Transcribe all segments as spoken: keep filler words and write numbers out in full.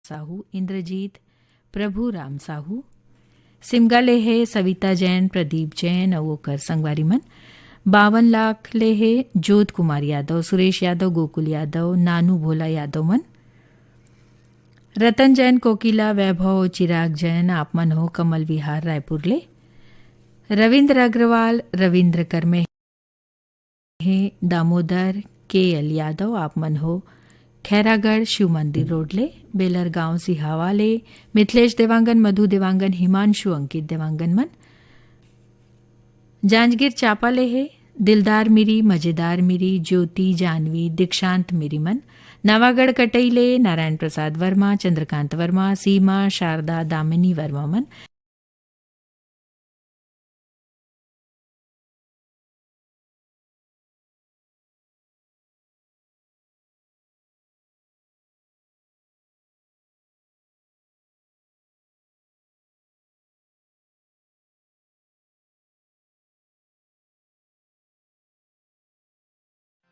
साहू, इंद्रजीत, प्रभु राम साहू। सिमगा ले हे सविता जैन, प्रदीप जैन अउ ओकर संगवारी मन। बावन लाख ले हे जोत कुमार यादव, सुरेश यादव, गोकुल यादव, नानू भोला यादव मन। रतन जैन, कोकिला, वैभव, चिराग जैन, आप मन हो कमल विहार रायपुर ले। रविंद्र अग्रवाल, रविंद्र करमे हे, दामोदर के एल यादव, आप मन हो खैरागढ़ शिव मंदिर रोड ले। बेलर गांव सिहावा ले मिथिलेश देवांगन, मधु देवांगन, हिमांशु, अंकित देवांगन मन। जांजगीर चांपा ले हे दिलदार मिरी, मजेदार मिरी, ज्योति, जानवी, दीक्षांत मिरी मन। नवागढ़ कटई ले नारायण प्रसाद वर्मा, चंद्रकांत वर्मा, सीमा, शारदा, दामिनी वर्मा मन।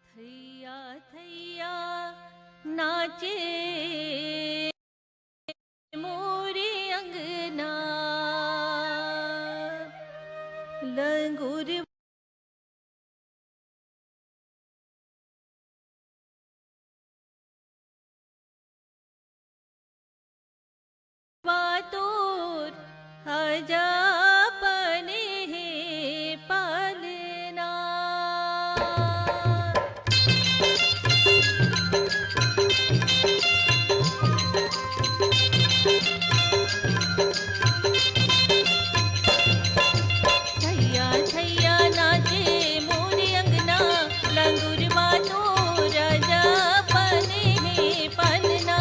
थैया थैया नाचे मोरे अंगना, लंगुर वातोर अजपने हे पलना। थैया थैया नाचे मोरे अंगना, लंगुरवा तोर अजपने हे पलना।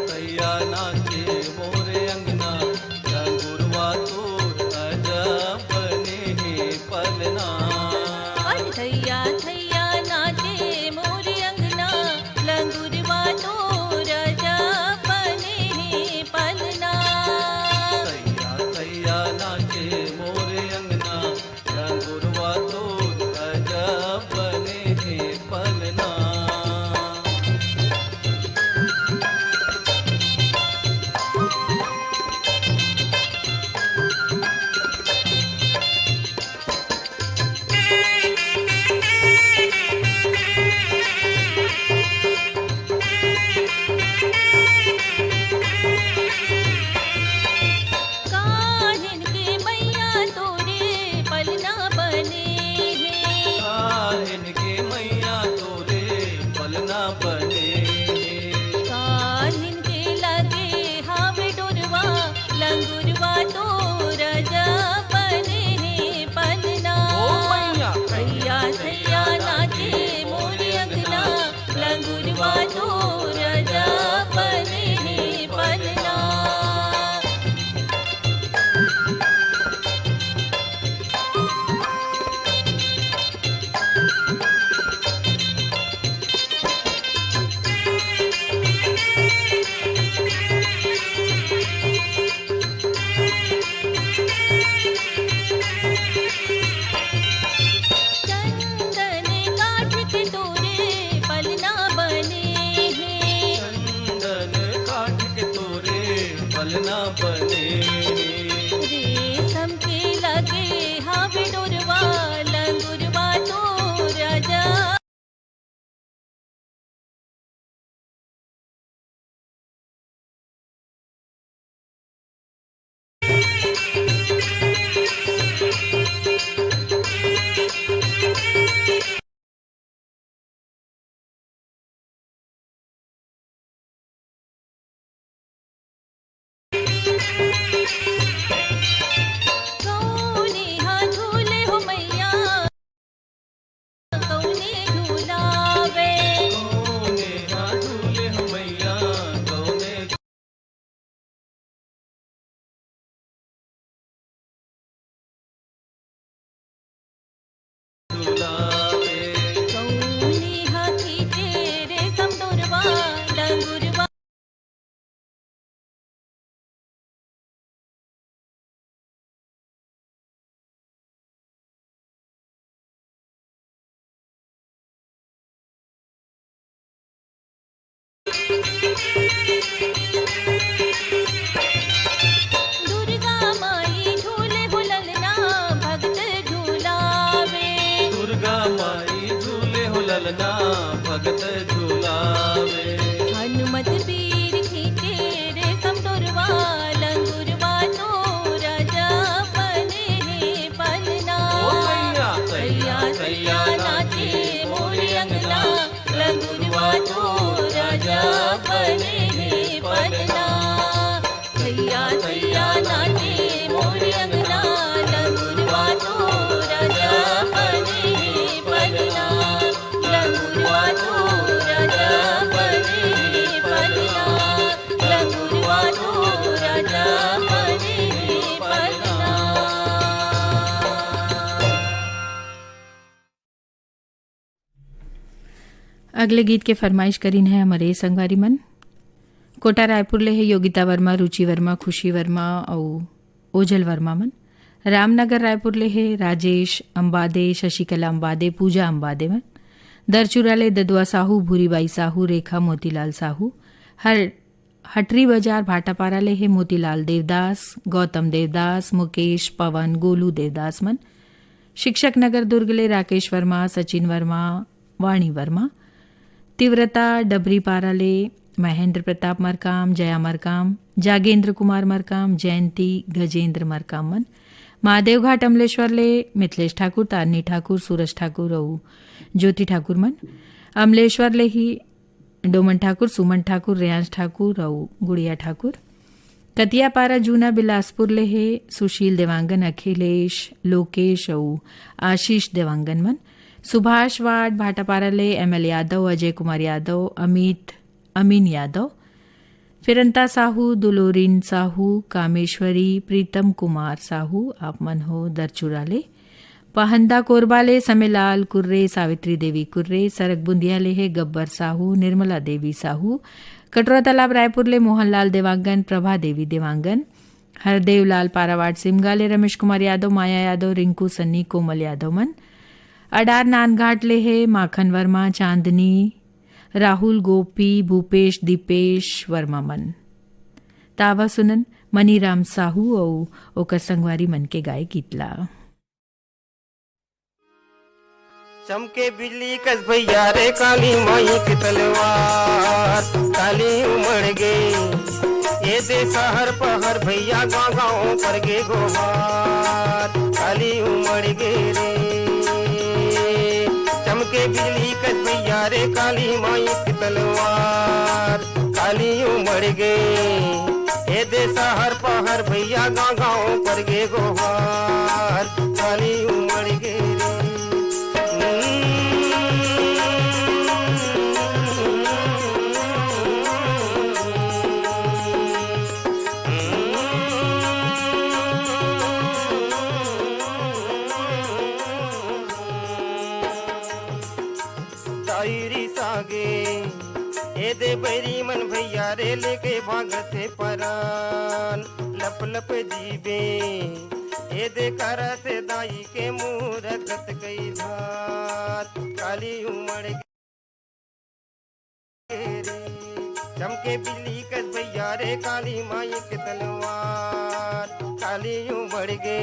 थैया नाचे मोरे अंगना, लंगुरवा तोर अजपने हे पलना। अरे थैया थैया नाचे मोरे अंगना, लंगुरवा तोर अजपने हे पलना। थैया थैया नाचे मोरे अंगना, लंगुरवा तोर अजपने हे पलना। काहिन के मैया तोरे पलना बने हे। काहिन के मैया तोरे पलना बने हे। काहिन के लगे हावे डोरवा, लंगुरवा तोर अजपने हे पलना। ओ मैया, थैया थैया नाचे मोरे अंगना, लंगुरवा तोर अजपने हे पलना। चंदन काठ के तोरे पलना बने हे। चंदन काठ के तोरे पलना बने हे। रेशम के लगे हावे डोरवा, लंगुरवा तोर अजपने अगले गीत के फरमाइश करिन है हमर ए संगवारी मन। कोटा रायपुर ले हे योगिता वर्मा, रुचि वर्मा, खुशी वर्मा अउ ओजल वर्मा मन। रामनगर रायपुर ले हे राजेश अंबादे, शशिकला अंबादे, पूजा अंबादे मन। दरचुरा ले ददुआ साहू, भूरीबाई साहू, रेखा मोतीलाल साहू। हर हटरी बाजार भाटापारा ले हे मोतीलाल देवदास, गौतम देवदास, मुकेश, पवन, गोलू देवदास मन। शिक्षक नगर दुर्ग ले राकेश वर्मा, सचिन वर्मा, वाणी वर्मा। तीव्रता डबरीपारा ले महेंद्र प्रताप मरकाम, जया मरकाम, जागेंद्र कुमार मरकाम, जयंती, गजेंद्र मरकाम मन। महादेवघाट अमलेश्वर ले मिथिलेश ठाकुर, तारनी ठाकुर, सूरज ठाकुर अउ ज्योति ठाकुर मन। अमलेश्वर ले ही डोमन ठाकुर, सुमन ठाकुर, रेयांश ठाकुर अउ गुड़िया ठाकुर। कतियापारा जूना बिलासपुर ले हे सुशील देवांगन, अखिलेश, लोकेश अउ आशीष देवांगन मन। सुभाष वार्ड भाटापारा ले एम एल यादव, अजय कुमार यादव, अमित, अमीन यादव, फिरंता साहू, दुलोरिन साहू, कामेश्वरी, प्रीतम कुमार साहू, आप मन हो दरचुरा ले। पहंदा कोरबा ले समेलाल कुर्रे, सावित्री देवी कुर्रे, सरक बुंदिया ले हे गब्बर साहू, निर्मला देवी साहू, कटोरा तालाब रायपुर ले मोहनलाल देवांगन, प्रभा देवी देवांगन, हरदेव लाल पारावाट सिमगा ले रमेश कुमार यादव, माया यादव, रिंकू सन्नी, कोमल यादव मन। अडार नानघाट ले हे माखन वर्मा, चांदनी, राहुल, गोपी, भूपेश, दीपेश वर्मा मन। तावा सुनन मनीराम साहू अउ ओकर संगवारी मन के गाय गीत ला। चमके बिजली कस भैया रे, काली माई के तलवार, काली उमड़ गे। ये दे शहर पहर भैया, गाँव गाँव पर गे गोहार, काली उमड़ गे रे। चमके बिजली कस भैया रे, काली माई के तलवार, काली उमड़ गे। ये दे शहर पहर भैया, गाँव गाँव पर गे गोहार, काली उमड़ गे रे। डायरी सागे, ए दे बैरी मन भैया रे, लेके भागत हे परान, लप लप जीबे। ए दे करत हे दाई के मूरत कई धार, काली उमड़ गे रे। चमके बिजली कस भैया रे, काली माई के तलवार, काली उमड़ गे।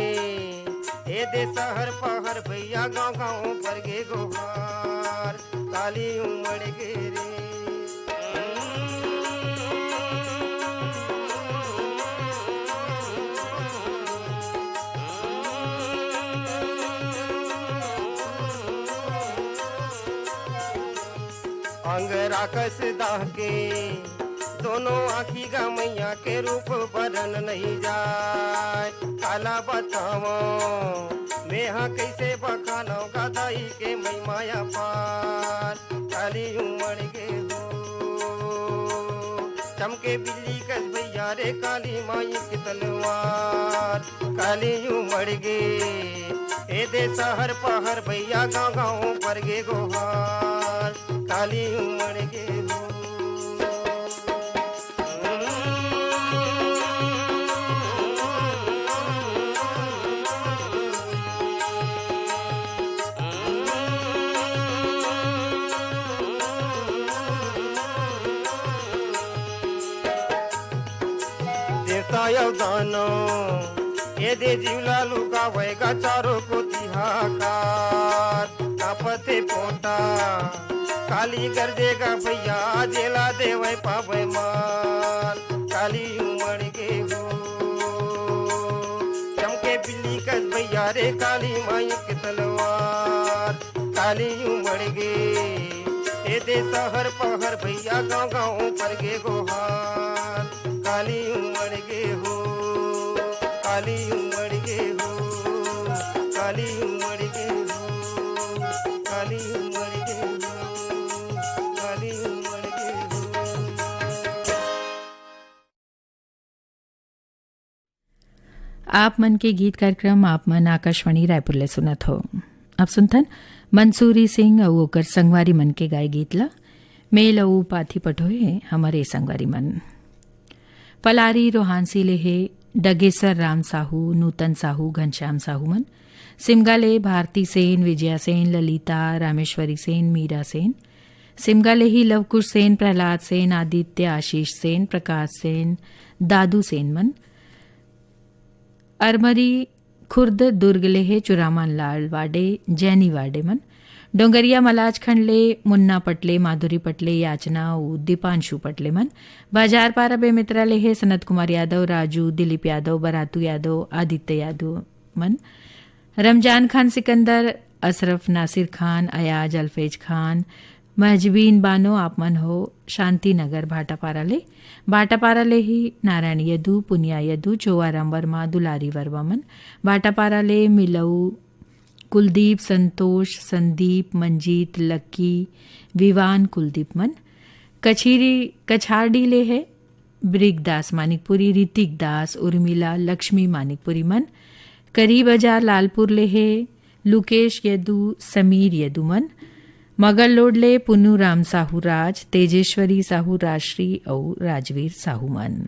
ए दे शहर पहर भैया, गाँव गाँव पर गे गोहार, काली उमड़ गे रे। अंगरा कस दाह के दोनों आँखी गा मैया के रूप बरन नहीं जाय। काला बतावं मेहा कइसे बखानव गा दाई के महिमा अपार। काली उमड़ गे हो चमके बिजली कस भैया रे, काली माई के तलवार। काली उमड़ गे ए दे शहर पहर भैया, गाँव गाँव पर गे गोहार। काली उमड़ गे हो। देवता अउ दानव, ए दे जीव ला लुकावय गा चारों कोती हाहाकार। कांपत हे पोटा, काली गरजे गा भैया, जेला देवय पावय मार। काली उमड़ गे हो, चमके बिल्ली कस भैया रे, काली माई के तलवार। काली उमड़ गे, ए दे शहर पहर भैया, गाँव गाँव पर गे गोहार। काली उमड़ गे हो, काली उमड़ गे हो, काली उमड़ गे हो, काली उमड़ गे हो, काली उमड़ गे हो। आप मन के गीत कार्यक्रम आप मन आकाशवाणी रायपुर ले सुनत हो। अब सुनथन मंसूरी सिंह अउ ओकर संगवारी मन के गाय गीत ला। मेल अउ पाथी पठोए हे हमर ए संगवारी मन। पलारी रोहानसी ले हे डगेसर राम साहू, नूतन साहू, घनश्याम साहू मन। सिमगा ले भारती सेन, विजया सेन, ललिता, रामेश्वरी सेन, मीरा सेन। सिमगा ले ही लवकुश सेन, प्रहलाद सेन, आदित्य, आशीष सेन, प्रकाश सेन, दादू सेन मन। अरमरी खुर्द दुर्ग ले हे चुरामान लाल वाडे, जैनी वाडे मन। डोंगरिया मलाजखंड ले मुन्ना पटले, माधुरी पटले, याचना अउ दीपांशु पटले मन। बाजार पारा बेमेतरा ले हे सनत कुमार यादव, राजू, दिलीप यादव, बरातू यादव, आदित्य यादव मन। रमजान खान सिकंदर, अशरफ नासिर खान, अयाज अल्फेज खान, महजबीन बानो, आप मन हो शांति नगर भाटापारा ले। भाटापारा ले ही नारायण यदु, पुनिया यदु, चोवाराम वर्मा, दुलारी वर्मा मन। भाटापारा ले मिलऊ कुलदीप, संतोष, संदीप, मंजीत, लक्की, विवान कुलदीप मन। कछीरी, कछारडी ले हे ब्रिग दास मानिकपुरी, ऋतिक दास, उर्मिला, लक्ष्मी मानिकपुरी मन। करी बाजार लालपुर ले हे लुकेश यदु, समीर यदु मन। मगर लोड ले पुन्नू राम साहू राज, तेजेश्वरी साहू राजश्री अउ राजवीर साहू मन।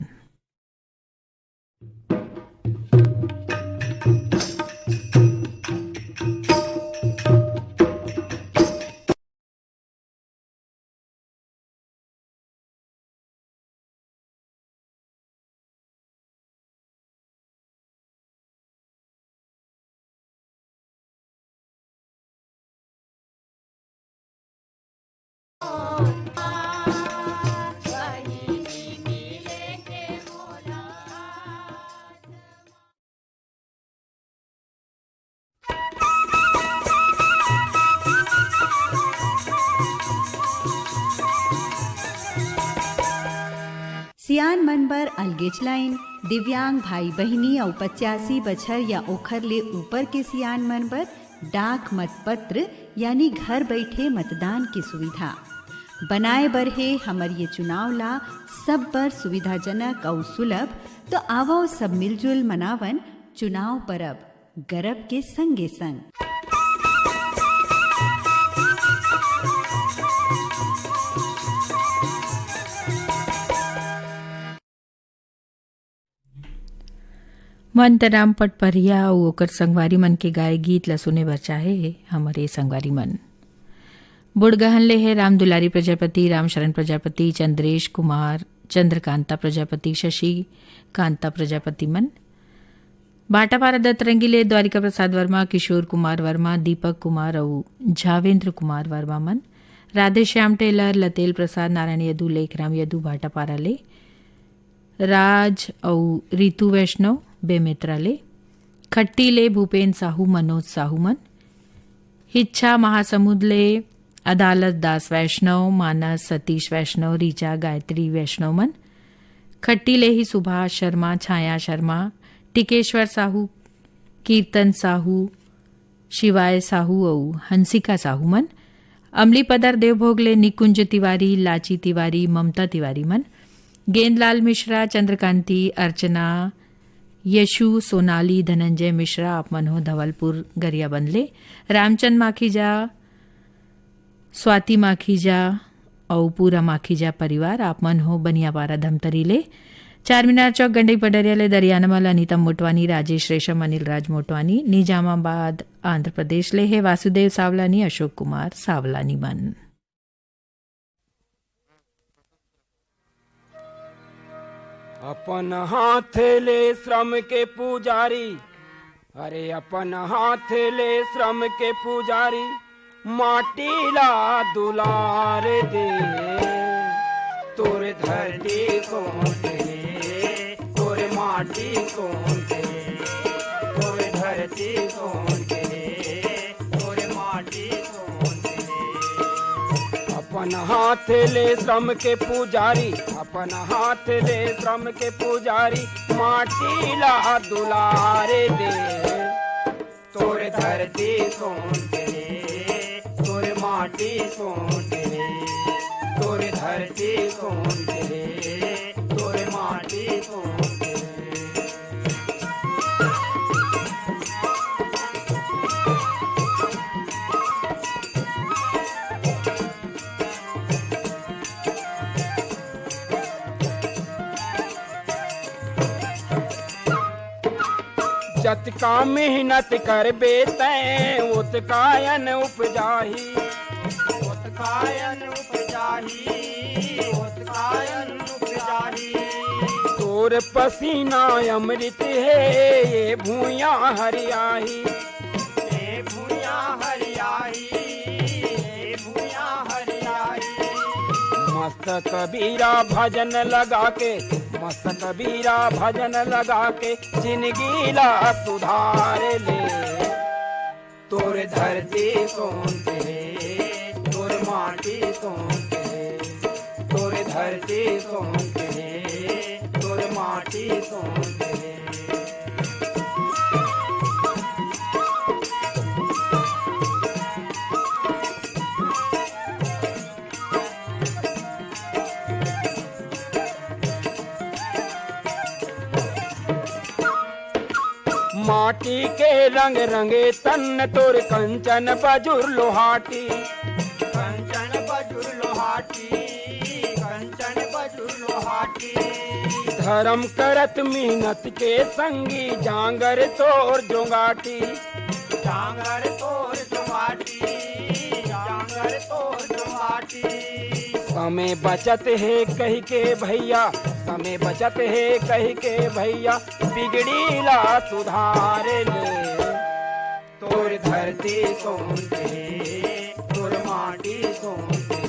सियान मन बर अलगेच लाइन। दिव्यांग भाई बहिनी अउ पचासी बछर या ओखर ले ऊपर के सियान मन बर डाक मत पत्र यानी घर बैठे मतदान की सुविधा बनाए बर हे हमर ये चुनाव ला सब बर सुविधाजनक अउ सुलभ। तो आवव सब मिलजुल मनावन चुनाव परब गरब के संगे संग। मंतराम पटपरिया अउ ओकर संगवारी मन के गाए गीत ला सुने बर चाहे हे हमर ये संगवारी मन। बुड़गहन ले हे रामदुलारी प्रजापति, रामशरण प्रजापति, चंद्रेश कुमार, चंद्रकांता प्रजापति, शशि कांता प्रजापति मन। भाटापारा दतरंगी ले द्वारिका प्रसाद वर्मा, किशोर कुमार वर्मा, दीपक कुमार अउ झावेंद्र कुमार वर्मा मन। राधेश्याम टेलर, लतेल प्रसाद, नारायण यदु, लेखराम यदु भाटापारा ले। राज अउ रितु वैष्णव बेमेतरा ले। खट्टी ले भूपेन साहू, मनोज साहू मन। हिच्छा महासमुंद ले अदालत दास वैष्णव, मानस सतीश वैष्णव, रीचा गायत्री वैष्णव मन। खट्टी ले ही सुभाष शर्मा, छाया शर्मा, टिकेश्वर साहू, कीर्तन साहू, शिवाय साहू अउ हंसिका साहू मन। अमली पदर देवभोग ले निकुंज तिवारी, लाची तिवारी, ममता तिवारी मन। गेंदलाल मिश्रा, चंद्रकांति, अर्चना, यशु, सोनाली, धनंजय मिश्रा, आप मन हो धवलपुर गरियाबंद ले। रामचंद माखीजा, स्वाति माखीजा अउ पूरा माखीजा परिवार, आप मन हो बनियापारा धमतरी ले। चारमीनार चौक गंडई पडरिया ले दरियानमल अनिता मोटवानी, राजेश रेशम, अनिल राज मोटवानी। निजामाबाद आंध्र प्रदेश ले हे वासुदेव सावलानी, अशोक कुमार सावलानी मन। अपन हाथ ले श्रम के पुजारी, अरे अपन हाथ ले श्रम के पुजारी, माटी ला दुलार दे। तोर धरती कोन हे, तोर माटी कोन हे, तोर धरती कोन हे, तोर माटी कोन हे। अपन हाथ ले श्रम के पुजारी, अपन हाथ ले श्रम के पुजारी, माटी ला दुलार दे। तोर धरती कोन हे, तोर माटी कोन हे, तोर धरती कोन हे, तोर माटी कोन हे। जतका मेहनत करबे तैं, ओतका अन्न उपजाही। ओतका अन्न उपजाही, ओतका अन्न उपजाही। तोर पसीना अमृत हे, ये भुइयां हरियाही। ये भुइयां हरियाही, ये भुइयां हरियाही। मस्त कबीरा भजन लगा के, मस्त कबीरा भजन लगा के, जिनगी ला सुधार ले। तोर धरती सोन के हे, तोर माटी सोन के हे, तोर धरती सोन के हे, तोर माटी सोन के हे। माटी के रंग रंगे तन तोर, कंचन बजुर लोहाटी। कंचन बजुर लोहाटी, कंचन बजुर लोहाटी। धरम करत मेहनत के संगी, जांगर तोर जोंगाटी। जांगर तोर जोंगाटी, जांगर तोर जोंगाटी। समय बचत हे कहि के भैया, समय बचत हे कहि के भैया, बिगड़ी ला सुधार ले। तोर धरती सोन के, तोर माटी सोन के,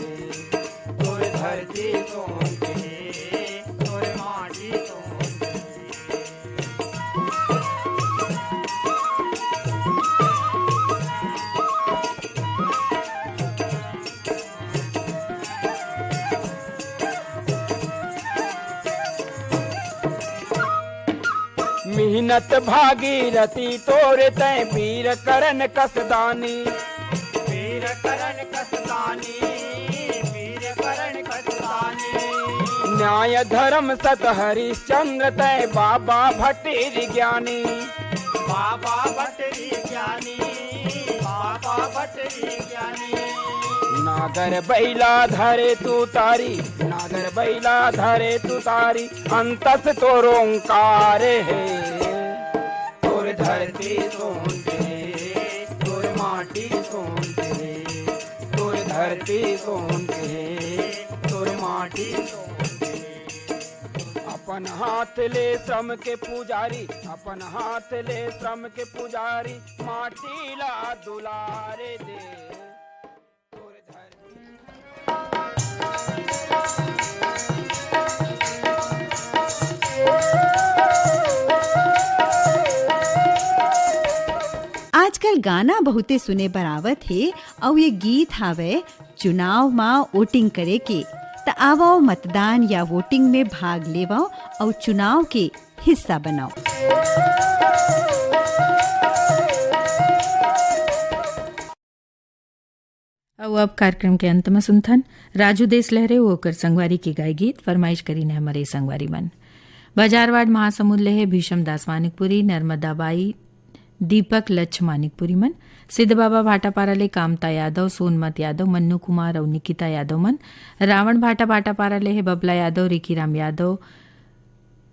तोर धरती सोन के, तोर माटी सोन के। मेहनत भागीरथी तोर तैं, वीर करण कस दानी। वीर करण कस दानी, वीर करण कस दानी। न्याय धर्म सत हरिश्चंद्र तैं, बाबा भट्ट री ज्ञानी। बाबा भट्ट री ज्ञानी, बाबा भट्ट री ज्ञानी। नागर बैला धरे तू तारी, नागर बैला धरे तू तारी, अंतस तोर ओंकार हे। तोर धरती सोन के हे, तोर माटी सोन के हे, तोर धरती सोन के हे, तोर माटी सोन के हे। अपन हाथ ले श्रम के पुजारी, अपन हाथ ले श्रम के पुजारी, माटी ला दुलारे दे। आजकल गाना बहुते सुने बर आवत हे, अउ ये गीत हावय चुनाव म वोटिंग करे के। त आवव, मतदान या वोटिंग में भाग लेवव अउ चुनाव के हिस्सा बनव। अउ अब कार्यक्रम के अंत म सुनथन राजू देशलहरे अउ ओकर संगवारी के गाय गीत। फरमाइश करीन हे हमर ए संगवारी मन। बजारवाड महासमुंद ले हे भीषम दास मानिकपुरी, नर्मदा बाई, दीपक लच्छ मानिकपुरी मन, सिद्ध बाबा भाटापारा ले कामता यादव, सोनमत यादव, मन्नू कुमार अउ निकिता यादव मन, रावण भाटा भाटापारा ले हे बबला यादव, रिकीराम यादव,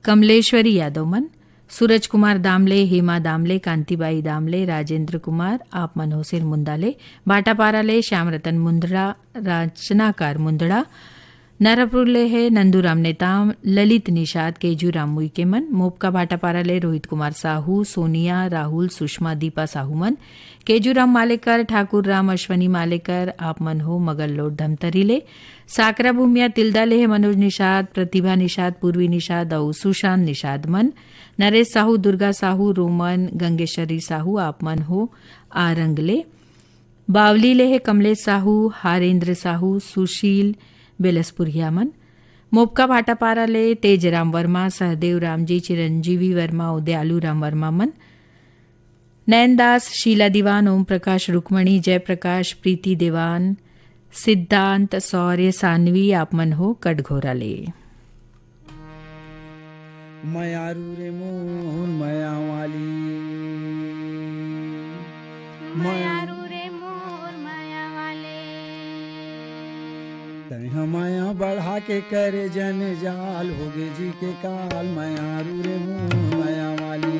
कमलेश्वरी यादव मन, सूरज कुमार दामले, हेमा दामले, कांतिबाई दामले, राजेंद्र कुमार, आप मन हो सिरमुंदा ले, भाटापारा ले श्याम रतन मुंदड़ा, रचनाकार मुंदड़ा, नरपुर ले हे नंदूराम नेताम, ललित निषाद, केजू राम उइके मन, मोपका भाटापारा ले रोहित कुमार साहू, सोनिया, राहुल, सुषमा, दीपा साहू मन, केजू राम मालेकर, ठाकुर राम, अश्वनी मालेकर, आप मन हो मगल लोड धमतरी ले, साकरा भूमिया तिल्दा ले हे मनोज निषाद, प्रतिभा निषाद, पूर्वी निषाद अउ सुशांत निषाद मन, नरेश साहू, दुर्गा साहू, रोमन, गंगेश्वरी साहू, आप मन हो आरंग ले, बावली ले हे कमलेश साहू, हारेंद्र साहू, सुशील बेलसपुरिया मन, मोपका भाटापारा ले तेजराम वर्मा, सहदेव रामजी, चिरंजीवी वर्मा अउ दयालू राम वर्मा मन, नैनदास, शीला दीवान, ओम प्रकाश, रुक्मणी, जयप्रकाश, प्रीति देवान, सिद्धांत, शौर्य, सानवी, आप मन हो कटघोरा ले। मयारू रे मोर मया वाली, मयारू रे मोर मया वाले। तैं ह मया बढ़ा के करे जन जाल, होगे जी के काल, मयारू रे मोर मया वाली।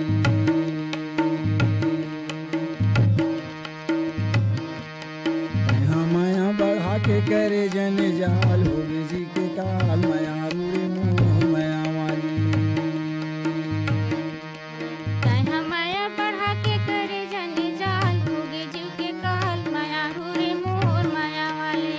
करे जने जाल होगे जी के काल, मयारू रे मोर मया वाली। तैं हा मया बढ़ा के करे जने जाल होगे जीव के काल, मयारू रे मोर मया वाली।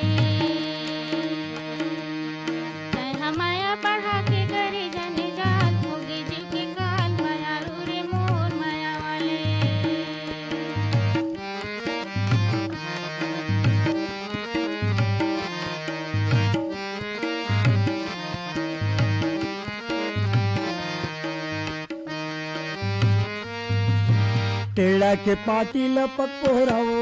तैं हा मया बढ़ा के करे जने जाल होगे जीव के काल, मयारू रे मोर मया वाली। टेढ़ा के पाटी ल पक पोहरावो।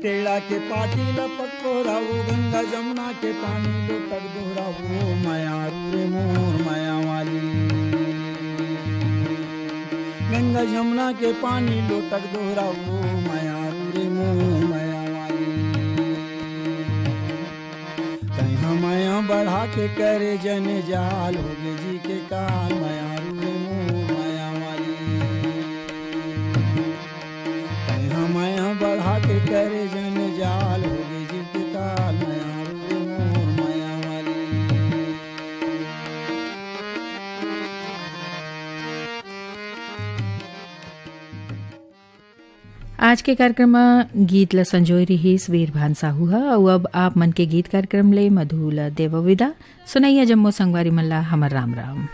टेढ़ा के पाटी ल पक पोहरावो, गंगा जमुना के पानी लोटक दोहरावो, मयारू रे मोर मया वाली। गंगा जमुना के पानी लोटक दोहरावो, मयारू रे मोर मया वाली। तैं हा मया बढ़ा के करे जने जाल होगे जी के काल, मयारू रे मोर मया वाली। तैं हा मया बढ़ा के करे जने जाल होगे जी के काल, मयारू रे मोर मया वाली। आज के कार्यक्रम म गीत ल संजोए रिहिस वीरभान साहू ह। अउ अब आप मन के गीत कार्यक्रम ले मधु ल देवव विदा। सुनइया जम्मो संगवारी मन ला हमर राम राम।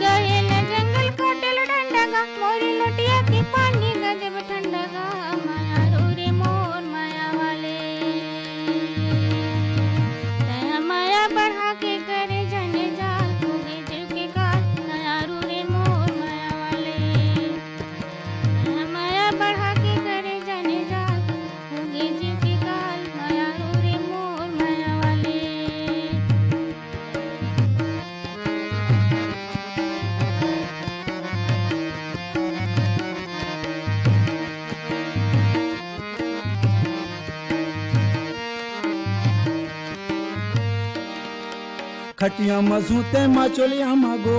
गए न जंगल काटे ल डंडा गा, मोरी लोटिया के पानी गजब ठंडा गा, मयारू रे मोर मया वाले। तैं मया बढ़ा के करे जने जाल, होगे जीव के काल, मयारू रे मोर मया वाले। तैं मया बढ़ा के करे जने जाल, होगे जीव के काल, मयारू रे मोर मया वाले। खटिया म सूते म चोलिया म गो।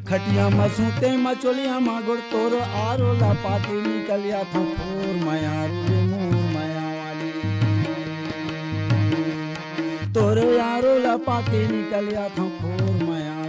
खटिया म सूते म चोलिया म गोड़, तोर आरो ला पाके निकल आथंव फोर, मयारू रे मोर मया वाली। तोर आरो ला पाके निकल आथंव फोर, मया